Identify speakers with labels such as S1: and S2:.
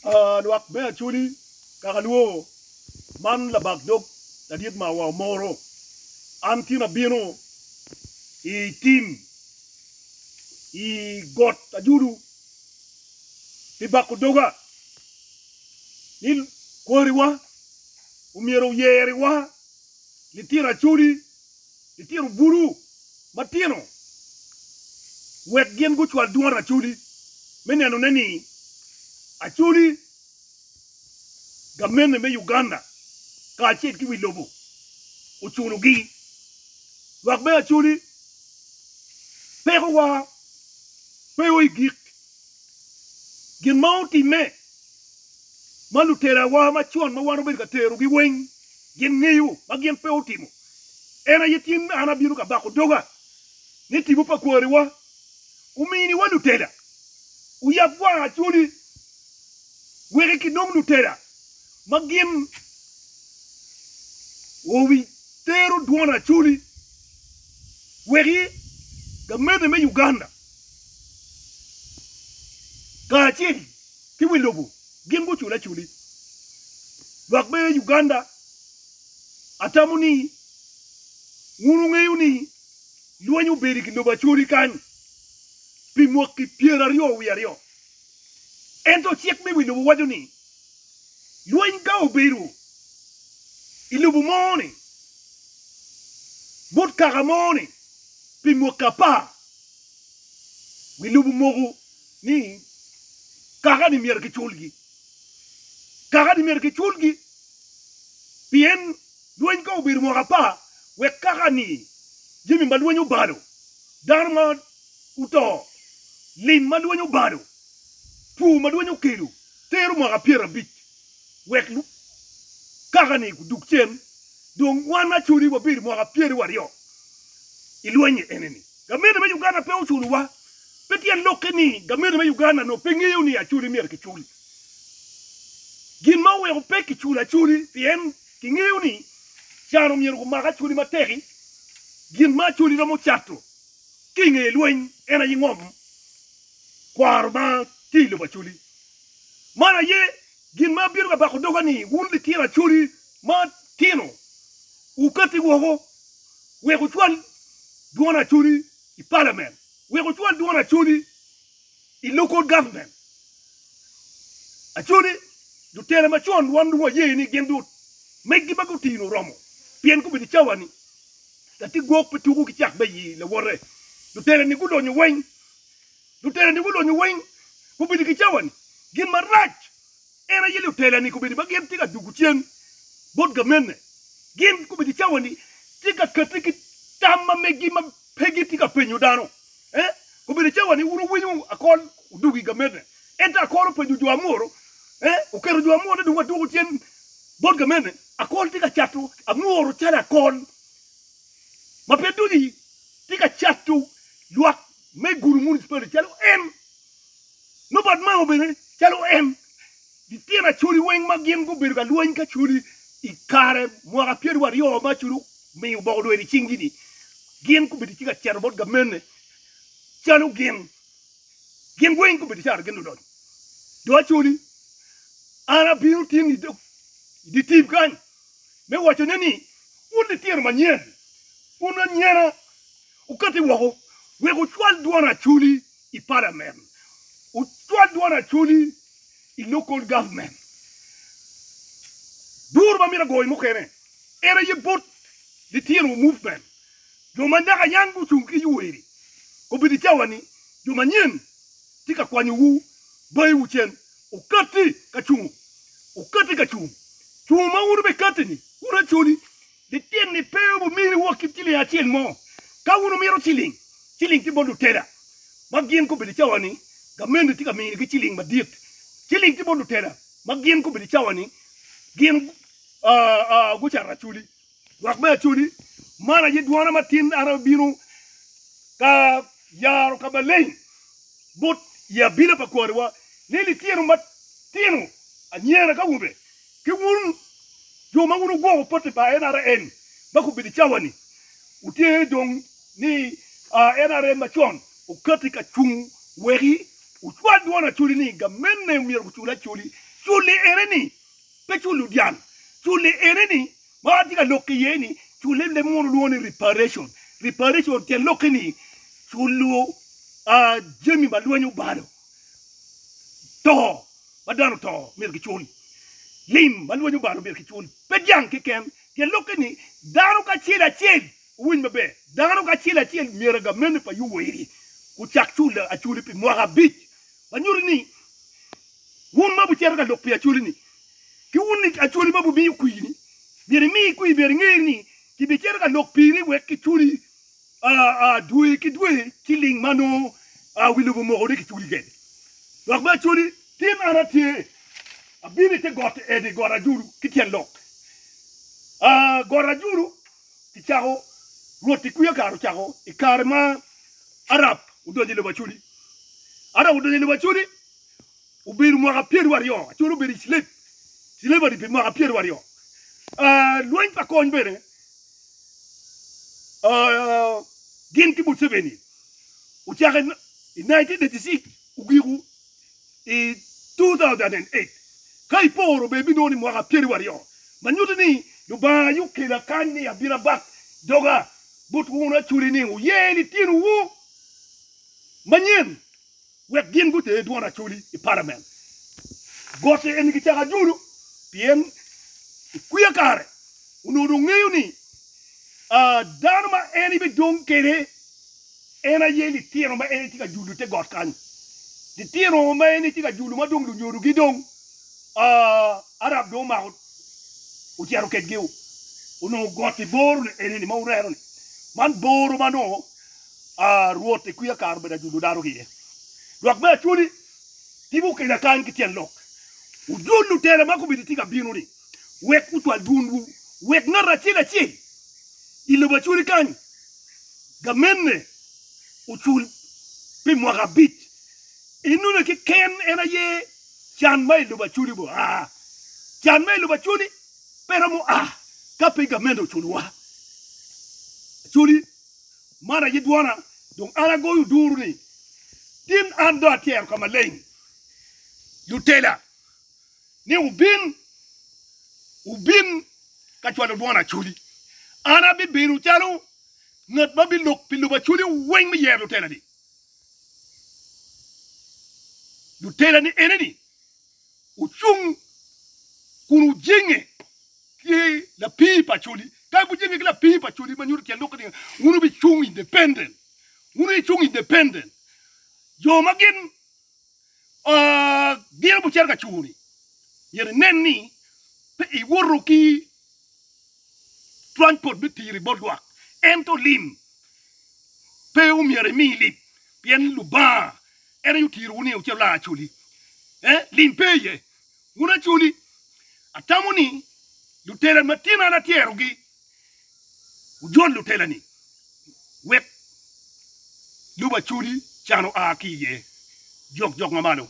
S1: Lwak me Acholi kaka lwor man labak dog ladit mawa omoro. An tin abino i tim i got Ajulu pi bako doga ni kwariwa omyero oyeriwa litino Acholi litino bulu matino wek gin gucwal dwon Acholi me nenone ni Acholi gamene me Uganda kacel ki wi lobo oculogi. Lwak me Acholi pekowa pe o i gik. Gin ma otimme ma lutelawa macon ma wan obedo ka terogi weng gin ngeyo ma gin pe otimo en aye tin an abino ka bako doga ni tipo pa kwariwa ominiwa lutela oyab wang Acholi wek kinong lutela ma gin obitero dwon Acholi weki gamente me Uganda kacel ki wi lobo gin gucul aculi. Lwak me Uganda atamo ni wun wungeyo ni lweny obedo i lobo Acholi kany pi mwaki pyeraryo wiye aryo. Ento cik me wi lobo waco ni lweny ka obedo i lobo mo-ni bot kaka mo-ni pi mwaki apar, wi lobo moko ni kaka-ni myero kiculgi. Kaka-ni myero kiculgi pien lweny ka obedo mwaka apar wek kaka-ni jami ma lweny obalo, dano ma oto, lim ma lweny obalo, two ma lweny okelo tero mwaka pyerabic wek kaka-ni odug cen. Dong wan Acholi wabedo mwaka pyeraryo i lweny eni-ni. Gamente me Uganda pe oculowa. Pe tyen lokke ni gamente me Uganda nongo pe ngeyo ni Acholi myero kicul. Gin ma oweko pe kiculo Acholi pien kingeyo ni can omyero gumak Acholi matek-ki. Gin ma Acholi romo cato ki i nge lweny en aye ngom kwaro ma tye i lobo Acholi. Man aye gin ma abino ka bako doga ni wun litino Acholi ma tino wukatti woko wek wucwal dwon Acholi i palament, wek wucwal dwon Acholi i local government. Acholi lutela macon wan dong waye ni gin dong meggi ma gutino oromo pien gubedo i cawa-ni latin gwok pe tuko ki cak me i lawote. Lutela-ni gulonyo weng, lutela-ni gulonyo weng gubedo ki cawa-ni gin marac En aye lutela-ni kobedo ma gin tye ka dwogo cen bot gamente. Gin kobedo cawa-ni tye ka kati ki tam ma megi ma pe gitye ka penyo dano. Kobedo cawa-ni wun wuwinyo akol odwogo i gamente, ento akol openyo jo amuru, oketo jo amuru ni dong wadwogo cen bot gamente. Akol tye ka cato amuru calo akol ma pe duci tye ka cato lwak me Gulu Municipality calo en. Nobert Mao bene, calo en, litino Acholi weng ma gin gubedo ka lweny ki Acholi i kare mwaka pyeraryo ma Acholi omiyo boko lweny i cinggi-ni, gin gubedo tye ka cito bot gamente calo gin. Gin weng gubedo calo gin lulony. Do Acholi, an abino tin i dye tim kany me wacone ni, wun litino manyen, wun anyira, wukatti woko wek wucwal dwon Acholi i Parliament, wucwal dwon Acholi i local government. Bur ma myero agoyo mukene en aye bot litino movement, jo ma naka yang gucung ki yweri obedo i cawa ni jo manyen tye ka kwanyowu bayiwu cen wukatti ka cungo, wukatti ka cung. Cungo ma wun wubikatti-ni wun Acholi Litino-ni pe obimini wa ki ciling acel mo. Ka wun wumito ciling, ciling tye bot lutela ma gin gubedo i cawa-ni, gamente tye ka minigi ciling madit. Ciling tye bot lutela ma gin gubedo i cawa-ni, gin gucato acholi. Lwak me acholi, man aye dwona matin an abino ka yaro ka maleng bot i abila pa kwariwa ni litino matino, anyira ki awobe, Ki wun jo ma wun wugwoko poti pa NRM ma kobedo i cawa-ni, wutye dong ni NRM macon okati ka cung weki wucwal dwon Acholi ni gamene myero gucul Acholi. Cul-li ene-ni pe culo dyang. Cul-li ene-ni ma atye ka lok iye ni culle leb munu lwongo ni reparation. Reparation tyen lokke ni culo jami ma lweny obalo, to ma dano oto myero kicul, lim ma lweny obalo myero kicul, pe dyang keken. Tyen lokke ni dano kacel acel, wuwiny maber, dano kacel acel myero gamente pa Yoweri gucak culo aculi pi mwaka abic ma nyuto ni Wun ma wucito ka lok pi acholi-ni, ki wun acholi ma wumiyo kwir-ni, myero imi kwir, myero inge ni kibicito ka lok piri wek kiculi dwe ki dwe ciling ma nongo wi lobo omoko ni kiculi kwede. Lok me acholi, Tin an atye, abino i te got eni, got Ajulu, ki tyen lok. Got Ajulu kicako, Rwot i kwiya kare ocako i kare ma Arab odonyo i lobo Acholi. Arab odonyo i lobo Acholi. Obedo mwaka pyeraryo, Acholi obedo i slave, slavery pi mwaka pyeraryo. Lweny pa kony bene gin ki Museveni ocako i 1986 ogiko i 2008. Ka iporo bene ibinongo ni mwaka pyeraryo ma nyuto ni Lubanga aye okela kany ni abin abak doga bot wun Acholi ni wuye litinowu manyen. Wek gin guter dwon Acholi i palament. Gotte eni kicako ajulu pien i kwiya kare onongo dong ngeyo ni dano ma en ebidong kwede en aye litino ma en etye ka julo i te got kany. Litino ma en etye ka julo ma dong lunyodogi dong Arab dong omako ocito kedgi onongo got-ti boro-ni eni-ni ma wuneno-ni. Man boro ma nongo Rwot i kwiya kare obedo ajulo dano ki iye. Lwak me Acholi tipo okela kany ki tyen lok. Wujol lutela ma kobedo tye ka bino-ni wek wucwal dwonwu, wek ngat acel acel i lobo Acholi kany gamenne ocul pi mwaka abic. Enone keken en aye can ma i lobo Acholi oa. Can ma i lobo Acholi pe romo a ka pe gamente oculowa. Acholi. Man aye dwona, dong an agoyo oduru ni, Tin an dong atyero ka maleng lutela ni wubin, wubin ka cwalo dwon Acholi. An abibedo calo ngat ma bilok pi lobo Acholi weng me yero lutela-ni. Lutela-ni ene-ni wucung kun wujenge ki lapii pa Acholi. Ka wujenge ki lapii pa Acholi ma nyuto tyen lok ni wun wubicung independent, wun wubicung independent. Jo ma gin gin gucito ka cungo-ni myero inen ni pe iwoto ki transport me tiri bot lwak ento lim pe omyero imi lim pien Lubanga en aye otirowu ni wucit wular Acholi. Lim pe iye. Wun Acholi, atamo ni lutela ma tin an atyerogi, wujol lutela-ni wek lobo Acholi can oa ki iye. Jok jok ma malo.